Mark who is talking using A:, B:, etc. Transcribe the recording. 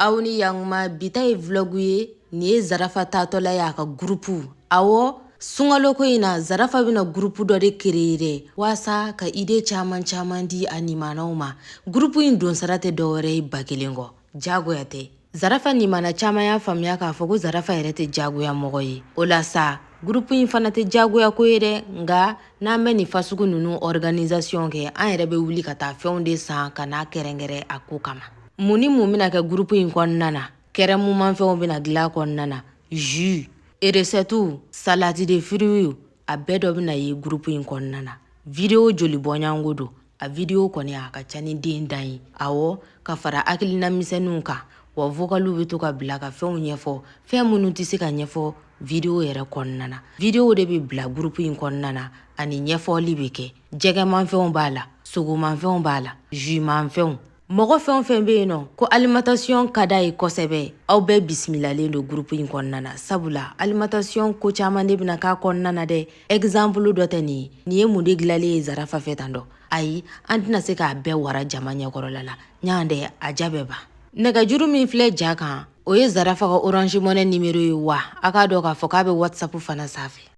A: Aw ni yakuma. Bi ta ye vlog ye. Nin ye Zarafa taatɔla ye a ka groupe. Awɔ, sunkalo ko in na, Zarafa bɛna groupe dɔ de créer dɛ, waasa ka idée caman caman di a nimanaw ma. Groupe in donsara tɛ dɔwɛrɛ ye 1000 kɔ, jagoya tɛ. Zarafa nimana caman y'a faamuya k'a fɔ ko Zarafa yɛrɛ tɛ jagoya mɔgɔ ye. O la sa, groupe in fana tɛ jagoya ko ye dɛ. Nka n'an bɛ nin fasugu ninnu organisation kɛ, an yɛrɛ bɛ wuli ka taa fɛnw de san ka n'a kɛrɛnkɛrɛn a ko kama. Mun ni mun bɛna kɛ groupe in kɔnɔna na? Kɛrɛmumanfɛnw bɛna dilan kɔnɔna na, jus, recette, salade de fruits, a bɛɛ dɔ bɛna ye groupe in kɔnɔna na. Vidéo joli bɔɲɔgɔnko don? A vidéo kɔni, a ka ca ni den dan ye. Awɔ, ka fara hakilina misɛnninw kan. Wa vocaliw bɛ to ka bila ka fɛnw ɲɛfɔ, fɛn minnu tɛ se ka ɲɛfɔ vidéo yɛrɛ kɔnɔna na. Vidéo de bɛ bila groupe in kɔnɔna na ani ɲɛfɔli bɛ kɛ. Jɛgɛmanfɛnw b'a la, sogomanfɛnw b'a la, jusmanfɛnw. Mɔgɔ fɛn o fɛn bɛ yen nɔ ko alimentation ka d'a ye kosɛbɛ, aw bɛɛ bisimilalen don groupe in kɔnɔna na, sabula alimentation ko caman de bɛna k'a kɔnɔna na dɛ. Exemple dɔ tɛ nin ye? Nin ye mun de dilanlen ye Zarafa fɛ tan dɔ? Ayi, an tɛna se k'a bɛɛ wara jama ɲɛkɔrɔla la ɲan dɛ, a ja bɛ ban. Nɛgɛjuru min filɛ ja kan, o ye Zarafa ka Orange Money numéro ye. Wa a k'a dɔn k'a fɔ k'a bɛ WhatsApp fana sanfɛ.